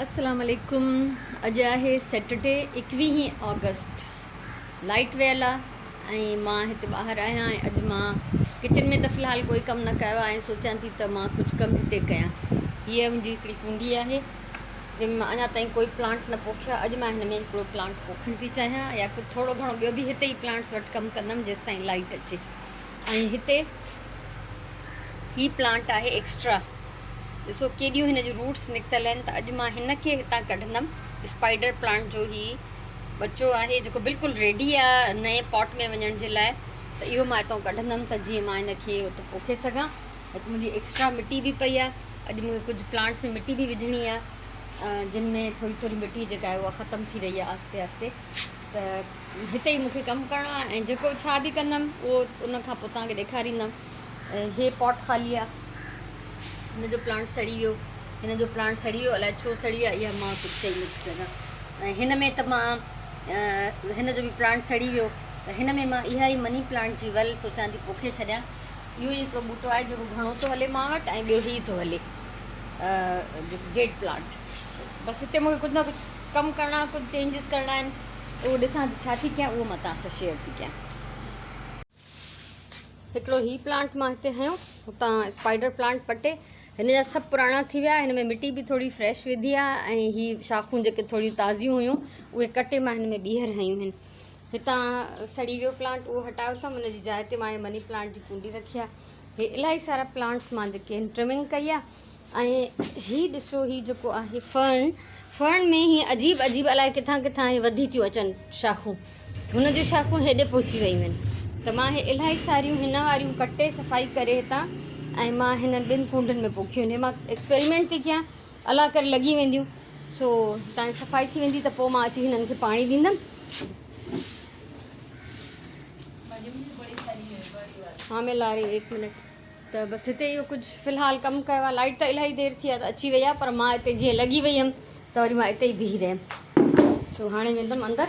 السلام عليڪم اڄ آهي سيٽرڊي ايڪويهين آگسٽ لائيٽ ويل آ ۽ مان هتي ٻاهر آهيان ۽ اڄ مان ڪچن ۾ ته في الحال ڪوئي ڪم نه ڪيو آهي ۽ سوچيان ٿي ته مان ڪجهه ڪم هتي ڪيان هيء منهنجي هڪڙي ڪونڊي آهي جنهن ۾ مان اڃا تائين ڪوئي پلانٽ نه پوکيو آهي اڄ مان هن ۾ هڪڙو پلانٽ پوکڻ ٿي چاهيان يا ڪجهه ٿورو گهڻو ٻيو به هتي ئي پلانٽس وٽ ڪم ڪندم جيستائين لائيٽ اچي ۽ هتي هي پلانٽ آهي ايڪسٽرا ڏسو ڪيڏيون هن جون روٽس نڪتل آهن ته اڄ مان هن کي هتان ڪڍندم اسپائيڊر پلانٽ جو هي ٻچو آهي جيڪو بلڪل ريڊي آهي نئين پاٽ ۾ وڃڻ جي لاء ته اهو مان هتان ڪڍندم ته جيئن مان هن کي اتي پوکي سگهان هت منهنجي ايڪسٽرا مٽي به پئي آهي اڄ مونکي ڪجهه پلانٽس ۾ مٽي به وجهڻي آهي جن ۾ ٿوري ٿوري مٽي جيڪا آهي اها ختم ٿي رهي آهي آهستي آهستي ته هتي ئي مونکي ڪم ڪرڻو آهي ۽ جيڪو ڇا به ڪندم اهو ان کان پوء توهان کي ڏيکاريندم. هي پاٽ خالي آهي هن جو پلانٽ سڙي ويو هن جو پلانٽ سڙي ويو الائي ڇو سڙي ويو اها مان ڪجهه چئي نٿي سگهان ۽ هن ۾ ته مان هن جو به پلانٽ سڙي ويو ته هن ۾ مان اها ئي مني پلانٽ جي ول سوچان ٿي پوکي ڇڏيان اهو ئي هڪڙو ٻوٽو آهي جيڪو گهڻو ٿو هلي مان وٽ ۽ ٻيو هي ٿو هلي جيڊ پلانٽ بس هتي مونکي ڪجهه نه ڪجهه ڪم ڪرڻا ڪجهه چينجز ڪرڻا آهن اهو ڏسان ٿي ڇا ٿي ڪيان اهو مان توهان سان شيئر ٿي ڪيان. هڪڙو هي پلانٽ مان هتي هنيو هتان اسپائيڊر پلانٽ پٽي هن جا سڀ پراڻا ٿي ويا هن ۾ مٽي به ٿوري فريش وڌي آهي ۽ هي شاخون جيڪي ٿوريون تازيون هيون اهي ڪٽي مان هن ۾ ٻيهر هنيون آهن هتان سڙي ويو پلانٽ اهو هٽايو اٿم ان جي جاء تي مان هي مني پلانٽ جي ڪونڊي رکي آهي هي الاهي سارا پلانٽس مان جيڪي آهن ٽرمنگ ڪئي آهي ۽ هي ڏسو هي جيڪو آهي فرن فرن ۾ هي عجيب عجيب الائي ڪٿان ڪٿان هي وڌي ٿيون اچن شاخون هن جون شاخون هيڏي پهچي ويون آهن ته مان هي الاهي ساريون هن واريون ڪٽي صفائي ڪري هتان ۽ مان هنن ٻن ڪونڊن ۾ پوکيون آهن هي مان ايڪسپيريمينٽ ٿي ڪيان الله ڪري لڳي وينديون سو هتان صفائي ٿي ويندي ته پوء مان اچي هنن کي پاڻي ڏيندم ها مين لا رهي هڪ منٽ ته بس هتي اهو ڪجهه في الحال ڪم ڪيو آهي لائٽ ته الاهي دير ٿي آهي ته اچي وئي آهي پر مان هتي جيئن لڳي وئي هيم ته وري مان اتي ئي بيهي رهيم سو هاڻي ويندم اندر.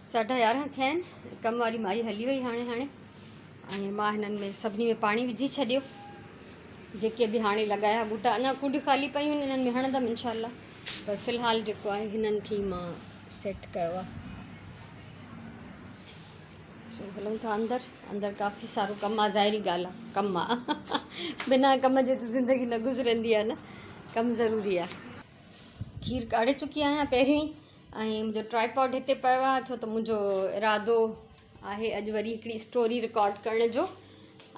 ساڍا يارهن ٿيا آهن ڪم واري مائي هلي وئي هاڻي هاڻي ۽ مان هنن ۾ سڀني ۾ پاڻي وجهي ڇڏيو جيڪي به هاڻي لڳايا ٻوٽا اڃا ڪونڊيون خالي پيون آهن انهن ۾ هڻندم انشاء الله پر في الحال جيڪو آهي هنن کي مان سيٽ ڪيو آهي. سو هلون ٿا اندر اندر ڪافي سارو ڪم آ ظاهري ڳالهه آ ڪم آ بنا ڪم جي ته زندگي نه گذرندي آ نه ڪم ضروري آ کير ڪاڙهي چڪي آهيان پهريون ئي ۽ منهنجو ٽرائي پاڊ هتي پيو آ ڇو ته منهنجو ارادو آهي اڄ وري هڪڙي اسٽوري رڪارڊ ڪرڻ جو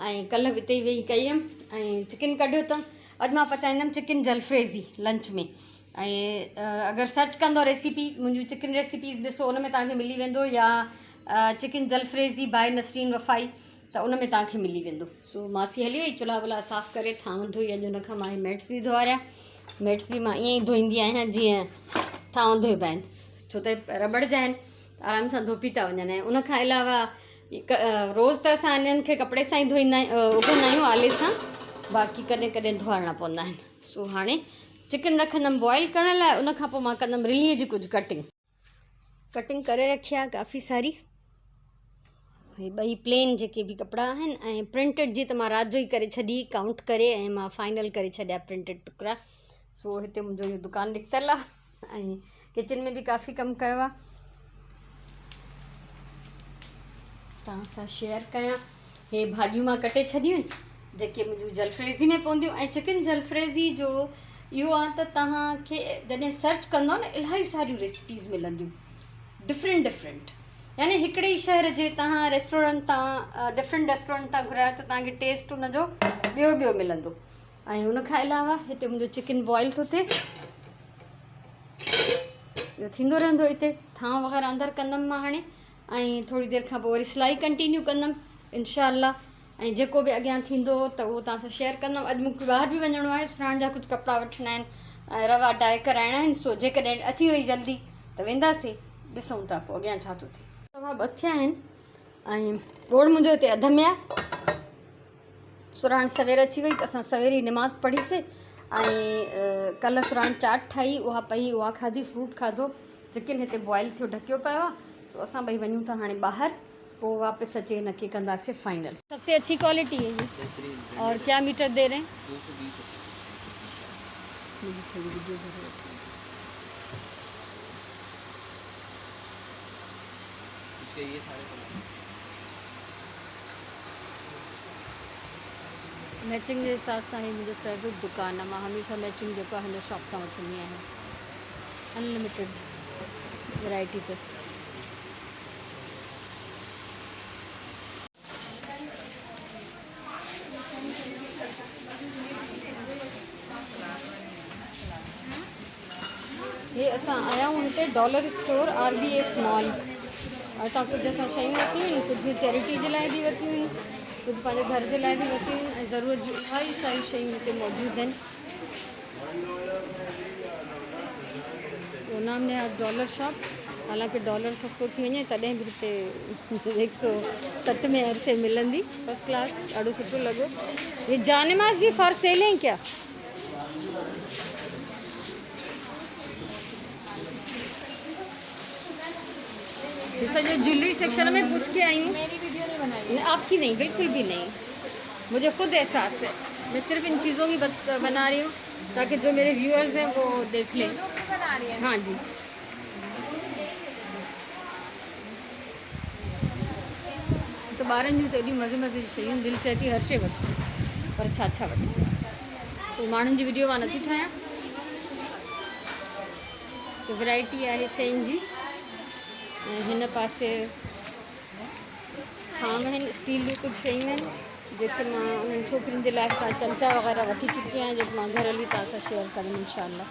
۽ ڪلهه به اتي ئي ويهي ڪئي هيم ۽ چڪن ڪڍيو اٿم اڄ مان پچائيندم چڪن جلفريزي لنچ ۾ ۽ اگر سرچ ڪندو ريسيپي منهنجون چڪن ريسيپيز ڏسو ان ۾ توهان کي ملي ويندو يا چڪن جلفريزي باء نسرين وفائي ته ان ۾ توهان کي ملي ويندو. سو ماسي هلي وئي چلها ولها صاف ڪري ٿانو ڌوئي اڄ ان کان مان ميٽس به ڌوئاريا ميٽس به مان ائين ئي ڌوئيندي آهيان جيئن ٿانو ڌوئبا آهن ڇو ته رٻڙ جا آهن آرام سان ڌوپي ٿا وڃن ۽ ان کان علاوه روز ته اسان انهن کي ڪپڙي سان ئي ڌوئيندا اگهندا آهيون آلي سان باقي ڪڏهن ڪڏهن ڌوئارڻا پوندا آهن سو هاڻي چڪن رکندم بوائل ڪرڻ لاء ان کان پوء مان ڪندم رليء جي ڪجهه ڪٽنگ. ڪٽنگ ڪري رکي آهي ڪافي ساري هي ٻئي پلين جيڪي به ڪپڙا آهن ۽ پرنٽيڊ جي ته مان رات جو ئي ڪري ڇڏي ڪائونٽ ڪري ۽ مان فائنل ڪري ڇڏيا پرنٽيڊ ٽڪرا سو هتي منهنجو اهو دڪان نڪتل آهي ۽ ڪچن ۾ به ڪافي ڪم ڪيو آهي توهان سان شيئر ڪيان هي ڀاڄيون مان ڪٽي ڇڏيون آهن جيڪي منهنجون جلفريزي ۾ پونديون ۽ چڪن جلفريزي جو اهو آهي ته توهان کي جڏهن سرچ ڪندو نه الاهي ساريون ريسپيز ملنديون ڊفرنٽ ڊفرنٽ يعني هڪڙي ئي شهر جي توهان ريسٽورنٽ تان ڊفرنٽ ريسٽورنٽ تان گهرايو ته توهان کي ٽيسٽ ان جو ٻيو ٻيو ملندو ۽ ان کان علاوه هتي منهنجو چڪن بوائل ٿو ٿئي اهو ٿيندو رهندو هتي ٿانو وغيره اندر ڪندم مان هاڻي ۽ ٿوري دير کان پوء وري سلائي ڪنٽينيو ڪندم انشاء الله ۽ جيڪو به اڳيان ٿيندو ته اهو توهان سان شيئر ڪندم اڄ مونکي ٻاهر به وڃڻو آهي سراڻ جا ڪجهه ڪپڙا وٺڻا آهن ۽ روا ڊائي ڪرائڻا آهن سو جيڪڏهن اچي وئي جلدي ته وينداسين ڏسون ٿا پوء اڳيان ڇا ٿو ٿئي. سوا ٻه ٿيا آهن ۽ ٻوڙ منهنجو هتي اڌ ۾ آهي سراڻ سوير اچي وئي ته اسان سوير ئي نماز پڙهيسي ۽ ڪلهه سراڻ چاٽ ٺاهي اها پئي اها کاڌي فروٽ کاڌو چڪن هتي بوائل ٿيو ڍڪيو پيو آهي سو اسان ٻئي وڃون ٿا هاڻي ٻاهر پوء واپس اچي هن کي ڪنداسي فائنل. سب سي اڇي ڪوالٽي هي يي اور ڪيا ميٽر the رهي هين. इसके ये सारे कलर। मैचिंग जे हिसाब सां ही मुंहिंजो फेवरेट दुकान आहे। मां हमेशह मैचिंग जेको आहे हिन शॉप तां वठंदी आहियां। अनलिमिटेड वैरायटी अथसि। هي اسان آيا آهيون هتي dollar store R B S mall. هتان ڪجهه اسان شيون ورتيون آهن، ڪجهه چيرٽي جي لاء به ورتيون آهن، ڪجهه پنهنجي گهر جي لاء به ورتيون آهن ۽ ضرورت جون الاهي ساريون شيون هتي موجود آهن. سو نام نهاد ڊالر شاپ، حالانڪه ڊالر سستو ٿي وڃي تڏهن به هتي هڪ سو 60 ۾ هر شيء ملندي. فرسٽ ڪلاس، ڏاڍو سٺو لڳو. هي جانماز به فار سيل هين ڪيا؟ سڄو جيولري سيڪشن ۾ پوڇ ڪي آئي هون. ميري ويڊيو نهين بنائي. آپ ڪي نهين، بلڪل ڀي نهين. مجھي خود احساس هي. مين صرف ان چيزون ڪي بنا رهي هون تاڪه جو ميري ويوئرز هين وو ديک لين. يوٽيوب پي بنا رهي هين. هان جي. ته ٻارن جون ته ايڏيون مزي مزي جون شيون، دل چئي ٿي هر شي وٺ پر ڇا ڇا وٺ. سو ماڻهن جي وڊيو مان نٿي ٺاهيان. ته ورائٽي آهي شين جي. ۽ هن پاسي ٿانو آهن، اسٽيل جون ڪجهه شيون آهن جيڪي مان انهن ڇوڪرين جي لاء هتان چمچا وغيره وٺي چڪي آهيان جيڪي مان گهر هلي توهان سان شيئر ڪندم انشاء الله.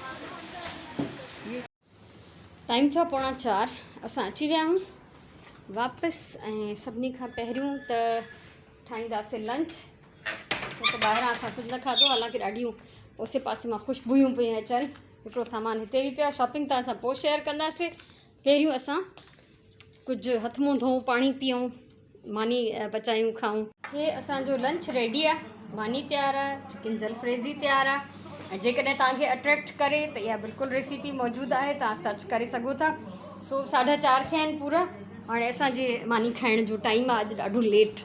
ٽائيم ٿيو پوڻا چار، اسان اچي ويا آهيون واپس ۽ سڀني کان پهريون ته ٺاهينداسين لنچ، ڇو ته ٻاهران اسان ڪجهه نه کاڌو، حالانڪه ڏاڍيون اوسي پاسي مان خوشبويون پيون اچن. هڪڙو سامان هتي به پيو آهي، شاپنگ ته اسان پوء شيئر ڪنداسين، پهريون اسان ڪجهه هٿ منهن ڌوئون، پاڻي پيئون، ماني پچايون کائون. هي اسان جو لنچ ريڊي آ، ماني تيار آ، چڪن جلفريزي تيار آ ۽ جيڪڏهن توهان کي اٽريڪٽ ڪري ته اها بلڪل ريسيپي موجود آهي، توهان سرچ ڪري سگهو ٿا. سو ساڍا چار ٿيا آهن پورا، هاڻي اسان جي ماني کائڻ جو ٽائيم آ، اڄ ڏاڍو ليٽ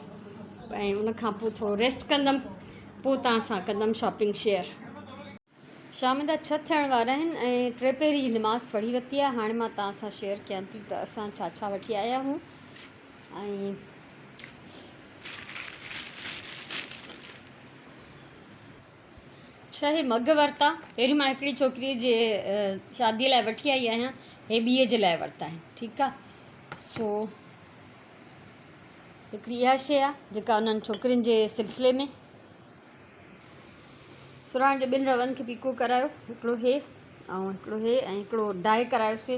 ۽ ان کان پوء ٿورو ريسٽ ڪندم، پوء توهان سان ڪندم شاپنگ شيئر. شام جا ڇهه ٿيڻ وارا آهن ۽ ٽي پهري جي نماز پڙهي ورتي آهي. هاڻي مان توهان سان شيئر ڪيان ٿي ته اسان ڇا ڇا وٺي آيا آهيون ۽ ڇهه هي مگ ورتا. پهريون مان هڪڙي ڇوڪري جي شادي لاء وٺي آئي آهيان، هي ٻي جي لاء ورتا آهن. ٺيڪ آهي، سو هڪڙي اها شيء آهي جيڪا انهن ڇوڪرين جي سلسلي ۾ سرهاڻ جي ٻن رون کي پيڪو ڪرايو، هڪڙو هي ۽ هڪڙو هي ۽ هڪڙو ڊائي ڪرايوسي،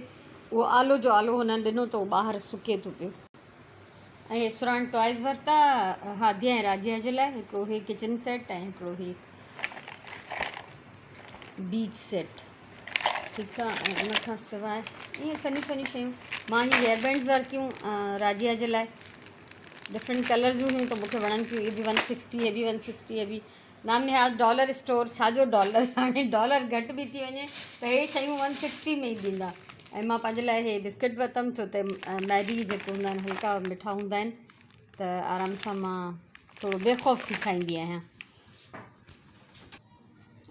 اهو آلو جو آلو هنن ڏنو ته اهو ٻاهر سڪي ٿو پيو. ۽ هي سرهاڻ ٽوائز ورتا هاديا ۽ راجيا جي لاء، هڪڙو هي ڪچن سيٽ ۽ هڪڙو هي بيچ سيٽ. ٺيڪ آ، ۽ ان کان سواء ائين سنهيون سنهيون شيون مان هي هيئر بينڊز ورتيون راجيا جي لاء، ڊفرنٽ ڪلرز جون هيون ته مونکي وڻن پيون. اهي به ون سڪسٽي، هي به ون سڪسٽي، هي به نام نهاد ڊالر اسٽور. ڇا جو ڊالر، هاڻي ڊالر گهٽ به ٿي وڃي ته هي شيون ون سڪسٽي ۾ ئي ڏيندا. ۽ مان پنهنجي لاء هي بسڪٽ ورتم ڇو ته ميري جيڪو هوندا آهن هلڪا مٺا هوندا آهن ته آرام سان مان ٿورو بي خوف ٿي کائيندي آهيان.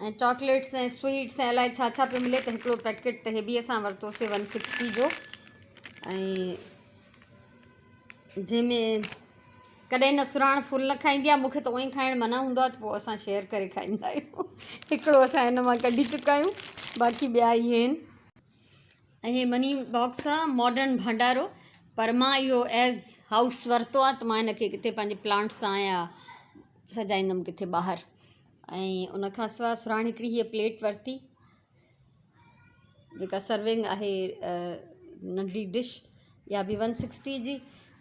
۽ چاڪليٽس ۽ سوئيٽس ۽ الائي ڇا ڇا پيو ملي ته هڪڙو پيڪيٽ هي به اسان ورتوسي ون سڪسٽي جو. ۽ جنهن ۾ ڪڏهن نه سرهاڻ ڦل نه کائيندي آهي، مون کي ته اونئي کائڻ منع هوندو آهي ته پوء اسان شيئر ڪري کائيندا آهيون. هڪڙو اسان هن مان ڪڍي چڪا آهيون، باقي ٻيا اهي آهن. ۽ هي مني باڪس آهي ماڊرن ڀانڊارو، پر مان اهو ايز هائوس ورتو آهي ته مان هن کي ڪٿي پنهنجي پلانٽ سان يا سجائيندم ڪٿي ٻاهر. ۽ ان کان سواء سرهاڻ هڪڙي هيء پليٽ ورتي جيڪا سرونگ آهي ننڍڙي ڊش، اها به ون سڪسٽي جي.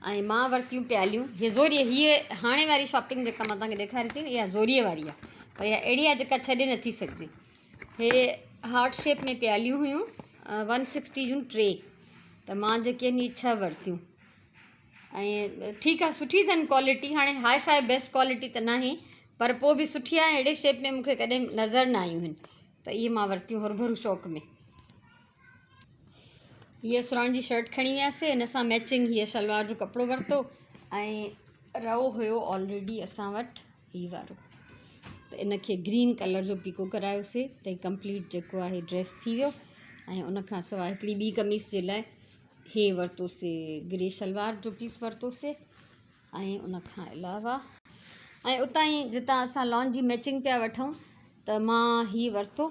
۽ مان ورتيون پياليون هي زوريء، هيء هاڻي واري شاپنگ جيڪا مان توهان کي ڏيکاري ٿي اها زوريء واري آهي، پر اها اهڙي آهي جيڪا ڇڏي نٿي سگهجي. هي هارٽ شيپ ۾ پياليون هيون ون سڪسٽي جون ٽي، ته مان جيڪي آهن اهي ڇهه ورتيون. ۽ ٺيڪ آهي، سٺي اٿن ڪوالٽي، هاڻي هاء فاء بيسٽ ڪوالٽي ته ناهي پر پوء به سٺي آهي. اهڙي شيپ ۾ مون کي ڪڏهن نظر نه آيون آهن ته اهي مان ورتيون هرڀرو شوق ۾. هيء سرهاڻ جي شرٽ کڻي وياسي، هن سان ميچنگ هيء شلوار جو ڪپڙو ورتو ۽ رئو هيو آلريڊي اسان وٽ هي وارو ته ان کي گرين ڪلر جو پيڪو ڪرايوسي ته هي ڪمپليٽ جيڪو آهي ڊريس ٿي ويو. ۽ ان کان سواء هڪڙي ٻي قميص جي لاء هي ورتوسي گري شلوار جو پيس ورتوسي ۽ ان کان علاوه ۽ اتان ئي جتان اسان لان جي ميچنگ پيا وٺون ته مان هي ورتو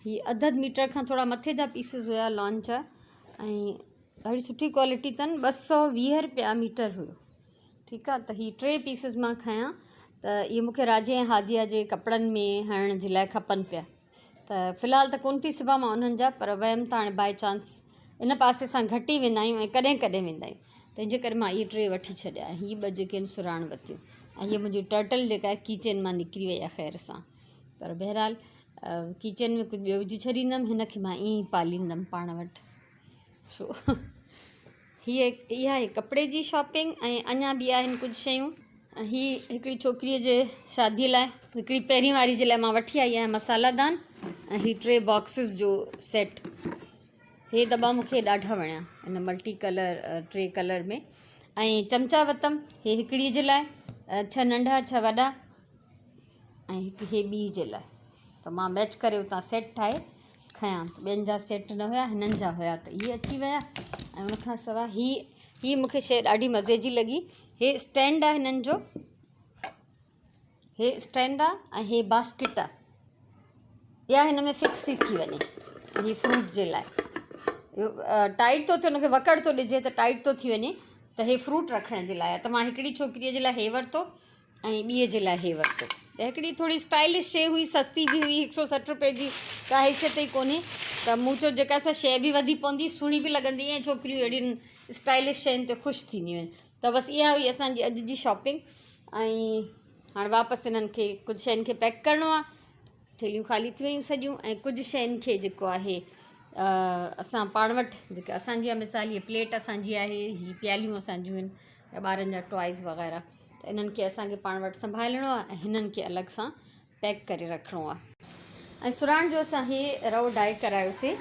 هي اڌ اڌ ميٽر کان ٿورا مٿي جا پيسز هيا لان جا ۽ ڏاڍي سٺي ڪوالٽي اٿن 220 روپيا ميٽر هيو ٺيڪ آ ته هي ٽي پيسز مان کنيا ته اهي مونکي راجي ۽ هاديا جي ڪپڙن ۾ هڻڻ جي لاء کپن پيا ته في الحال ته ڪونه ٿي سبان مان انهن جا پر ويم ته هاڻي بائي چانس ان پاسي سان گهٽ ئي ويندا آهيون ۽ ڪڏهن ڪڏهن ويندا آهيون تنهن جي ڪري مان اهي ٽي وٺي ڇڏيا هي ٻه جيڪي آهن سراڻ وتيون ۽ هيء منهنجي ٽرٽل جيڪا آهي ڪي چين مان نڪري وئي آهي خير سان پر بهرحال ڪي چين ۾ ڪجهه ٻيو وجهي ڇڏيندم هن کي مان ائين ئي پاليندم پاڻ وٽ سو هيء اها آهي ڪپڙي جي شاپنگ ۽ اڃا به آهن ڪجهه شيون. هي هڪڙي ڇوڪريء جي شاديء لاء هڪڙي پهرين واري جي لاء مان وٺي آئي آهيان مسالا دان ۽ هي ٽي باڪسز جو سيٽ هي دٻا مون کي ڏاڍا وڻيا ان ملٽي ڪلر ٽي ڪلر ۾ ۽ چمچا وتم هي هڪڙي جي لاء ڇهه ننڍا ڇهه وڏا ۽ هڪ هي ٻي جي لاء ته مان ميچ ڪري اتان سيٽ ٺاهي کنيا ٻين جا سيٽ نه هيا هنن جا هيا ته اهي اچي ويا ۽ ان کان سواء هي هي مونکي شيء ڏاڍي مزي جي لڳي هي اسٽينڊ آهي هنن جو هي اسٽينڊ آهي ۽ هي باسڪيٽ آهي اها هن ۾ فڪس ٿي ٿي وڃي هي فروٽ جي لاء اهو ٽائيٽ ٿو ٿئي هن کي وڪڙ ٿو ڏجي ته ٽائيٽ ٿو ٿي وڃي ته هي فروٽ رکڻ جي لاء آهي ته مان هڪڙي ڇوڪريء جي لاء هي ورتو ۽ ٻيء جي لاء هي ورتو ته هڪڙي ٿوري اسٽائلش شيء هئي سستي به هئي هڪ سو 60 روپئي جي ڪا حيثيت ئي ڪونهي ته مون چيو جيڪا سا شيء به وڌي پوندي سهڻي به لڳندي ۽ ڇوڪريون اهڙين اسٽائلش شين تي خوش ٿينديون آهن ته بس اها هئي اسانجي اڄ جي شاپنگ ۽ هاڻي واپس انهن کي ڪجهه شين کي پيڪ ڪرڻو آهي ٿيلهيون خالي ٿي ويون سڄيون ۽ ڪجهه شين کي جيڪو آهي اسان پاڻ وٽ جيڪا اسانجي آهي مثال هي پليٽ اسانجي آهي هي پياليون اسانجون آهن يا ٻارن جا ٽوائز وغيره ته انهن کي اسان کي پاڻ وٽ سنڀالڻو آهي ۽ هنن کي الڳ سان پيڪ ڪري رکڻو آهي. ۽ سراڻ جو اسان هي رئو ڊائي ڪرايوسي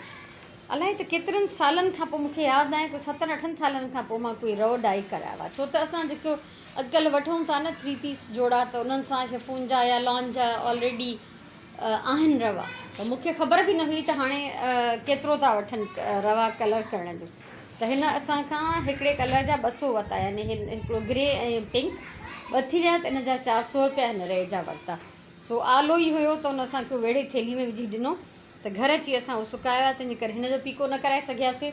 الائي ته ڪيترن سالن کان پوء مونکي ياد ناهي ڪوئي ستن اٺن سالن کان پوء مان ڪوئي رئو ڊائي ڪرايو آهي ڇو ته اسان جيڪو اڄڪلهه وٺون ٿا نه ٿري پيس جوڙا ته انهن سان شفون جا يا لان جا آلريڊي آهن روا ته مونکي خبر به نه هئي ته هاڻي ڪيترو ٿا وٺن روا ڪلر ڪرڻ جو ته هن اسان کان هڪڙي ڪلر جا 200 ورتا يعني هن هڪڙو گري ۽ پنڪ ٻه ٿي ويا ته ان جا 400 روپيا هن ري جا ورتا سو آلو ئي هيو ته ان اسان کي ويڙهي ٿيلهي ۾ وجهي ڏنو ته گهر اچي اسان اهو سڪايو آهي تنهنجي ڪري هن جو پيڪو نه ڪرائي سگهياسي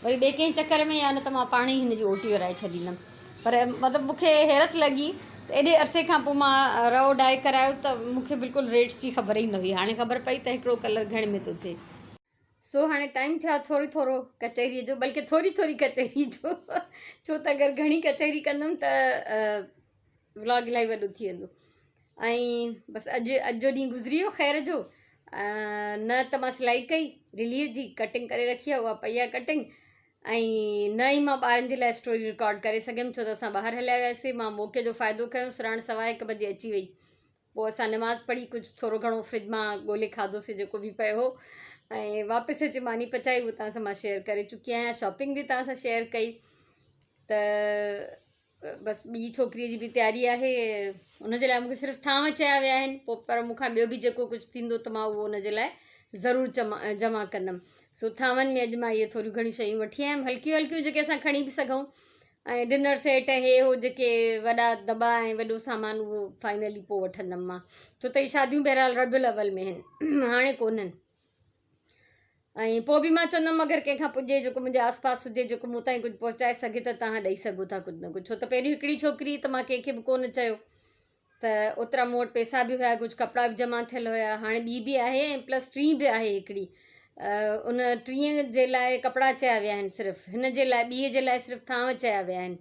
وري ٻئي ڪنهن چڪر ۾ يا نه ته مان پاڻ ئي هن جي اوٽي ورائي ڇڏيندم پر مطلب مون کي حيرت لڳي ته ايڏي عرصي کان پوء مان رئو ڊائي ڪرايو ته مون کي بلڪل ريٽس جي خبر ئي نه هئي هاڻي خبر پئي ته هڪڙو ڪلر گهڻي ۾ ٿو ٿئي. سو هاڻي ٽائيم ٿيو آهي ٿورو ٿورو ڪچهريء جو بلڪه ٿوري ٿوري ڪچهري جو ڇو ته اگر گهڻي ڪچهري ڪندم ته ولاگ الاهي وڏو ٿي ويندو ۽ بس اڄ اڄ جو ڏينهن گذري ويو خير جو نه ته مان سلائي ڪئي رليء جي ڪٽنگ ڪري رکي آهي اها پئي آهي ڪٽنگ ۽ نه ئي مان ٻارن جي لاء اسٽوري رڪارڊ ڪري سگهيم ڇو ته اسان ٻاهر هليا وياسي مان موقعي جو فائدو کنيو سراڻ 1:15 بجي اچي وئي پوء اسان نماز پڙهي ڪجهه ٿورو گهڻو فرج مان ڳولي کاڌوسي جيڪو به پيو هو ۽ واپس اچي ماني پچائي اهو توهان سان مان شيئر ڪري چڪي آهيان شاپنگ به توهان سان شيئر ڪئي ته بس ٻي ڇوڪريء جي به تياري آهي ان جي لاء مونکي صرف ٿانو چيا ويا آهن پوء پر مون کان ٻيو به جيڪو ڪجهه ٿيندو ته مان اهو ان جي لاء ضرور جمع جمع ڪندم سو ٿانون ۾ اڄ مان اهي ٿوريون گهڻيون شيون وٺي آيم هلڪيون هلڪيون جيڪي اسان کڻي به سگهون ۽ ڊنر سيٽ ۽ هي هو جيڪي وڏا دٻا ۽ وڏو سامان اهو فائنلي پوء وٺندم مان ڇو ته هي شاديون بهرحال ربيع الاول ۾ آهن هاڻي ڪونهن ۽ پوء به مان چوندم اگر ڪنهن کان پڄي جيڪو منهنجي آس پاس هجي جيڪو مون تائين ڪجهه پهچائي سگهي ته توهان ڏئي سگهو ٿا ڪجهه نه ڪجهه ڇو ته پهريون هڪڙي ڇوڪري ته مان ڪنهن کي به ڪونه چيو ته اوترا مون وٽ پئسا به هيا ڪجهه ڪپڙا به جمع ٿيل هيا هاڻي ٻي به آهي ۽ پلس ٽين به آهي هڪڙي ان ٽين جي لاء ڪپڙا چيا ويا آهن صرف هن جي لاء ٻي جي لاء صرف ٿانو چيا ويا آهن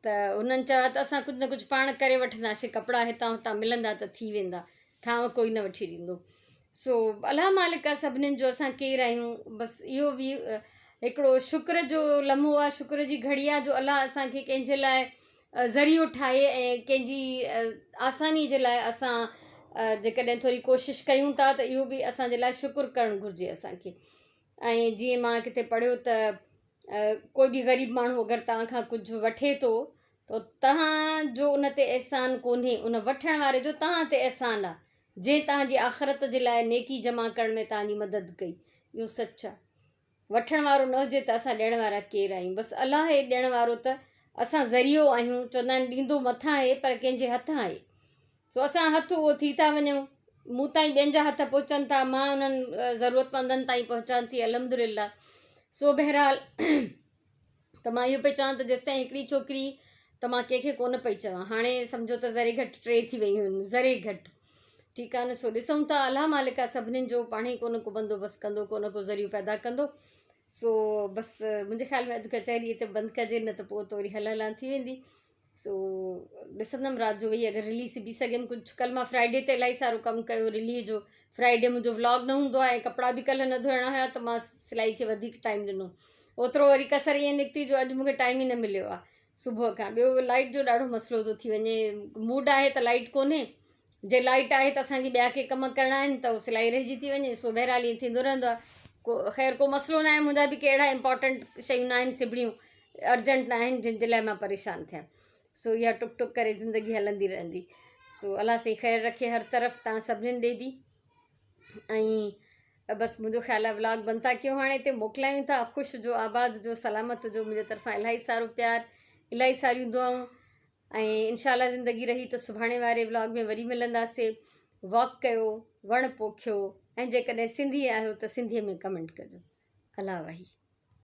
ته انهن چيو ته اسان ڪجهه نه ڪجهه پاڻ ڪري وٺنداسين ڪپڙا هتان هتان ملندا ته ٿي ويندا ٿانو ڪوئي نه وٺي ڏيندو سو الله مالڪ آهي سڀنين جو اسان ڪير آهيون بس اهو به هڪڙو شڪر جو لمحو آهي شڪر جي گهڙي آهي جو الله اسان کي ڪنهن جي لاء ذريعو ٺاهي ۽ ڪنهن جي آساني جي لاء اسان جيڪڏهن ٿوري ڪوشش ڪيون ٿا ته اهو به اسان جي لاء شڪر ڪرڻ گهرجي اسان کي ۽ جيئن مان ڪٿي پڙهيو ته ڪوئي به غريب ماڻهو اگر توهان کان ڪجهه وٺي ٿو ته توهان جو ان تي احسان ڪونهي ان وٺڻ واري جو توهان تي احسان آهي جنهن توهان جي آخرت جي لاء نيڪي جمع ڪرڻ ۾ توهان جي مدد ڪئي اهو سچ آهي. وٺڻ وارو نه هجي ته اسان ڏيڻ وارا ڪير آهيون بس الله آهي ڏيڻ وارو ته اسان ذريعو آهيون چوندا آهن ڏيندو مٿان آهي پر ڪنهن جي هٿان آهي سو اسان هٿ اهو ٿي ٿا وڃون مون تائين ٻين جا هٿ پهچن ٿا مان انهن ضرورتمندن تائين پهچان ٿي الحمد لله سو بهرحال ته مان اهو پئي چوان ته جيستائين هڪڙي ڇوڪري ته مان ڪنهن کي ڪونه پئي چوان هاڻي سمجهو ته ذري گهٽ ٽي ٿي ويون آهن ذري گهٽ ٺيڪ آهي نه سو ڏسون ٿا الله مالڪ آهي سڀنين جو پاڻ ئي ڪونه ڪو بندوبست ڪندو ڪونه ڪو ذريعو پيدا ڪندو سو بس منهنجي خيال ۾ اڄ ڪچهري هتي بند ڪجي نه ته پوء ته وري هل هلان ٿي ويندي سو ڏسندم رات جو ويهي اگر رلي سبي سگهيم ڪجهه ڪل مان فرائيڊي تي الاهي سارو ڪم ڪيو رلي جو فرائيڊي منهنجو ولاگ نه هوندو آهي ۽ ڪپڙا به ڪلهه نه ڌوئڻا هيا ته مان سلائي کي وڌيڪ ٽائيم ڏنو اوترو وري ڪسر ائين نڪتي جو اڄ مونکي ٽائيم ئي نه مليو آهي صبح کان ٻيو لائيٽ جو ڏاڍو مسئلو ٿو ٿي وڃي موڊ آهي ته لائيٽ ڪونهي جي لائيٽ آهي ته اسانکي ٻيا ڪي ڪم ڪرڻا آهن ته سلائي رهجي ٿي وڃي سو بهرحال ائين ٿيندو رهندو آهي ڪو خير ڪو مسئلو نه آهي منهنجا به ڪي اهڙا امپارٽنٽ شيون نه آهن سبڻيون ارجنٽ نه آهن جن جي لاء مان پريشان ٿيان سو اها ٽڪ ٽڪ ڪري زندگي هلندي رهندي سو الله سائين خير رکي هر طرف تان سڀنين ڏي به ۽ بس منهنجو خيال آهي ولاگ بند ٿا ڪيون هاڻي هتي موڪلايون ٿا خوش جو آباد جو سلامت جو منهنجي طرفان الاهي سارو پيار الاهي ساريون دعائون ۽ انشاء الله زندگي رهي ته سڀاڻي واري ولاگ ۾ وري ملنداسي واڪ ڪيو وڻ پوکيو ۽ جيڪڏهن سنڌي آهيو ته سنڌي ۾ ڪمينٽ ڪجو الله واهي.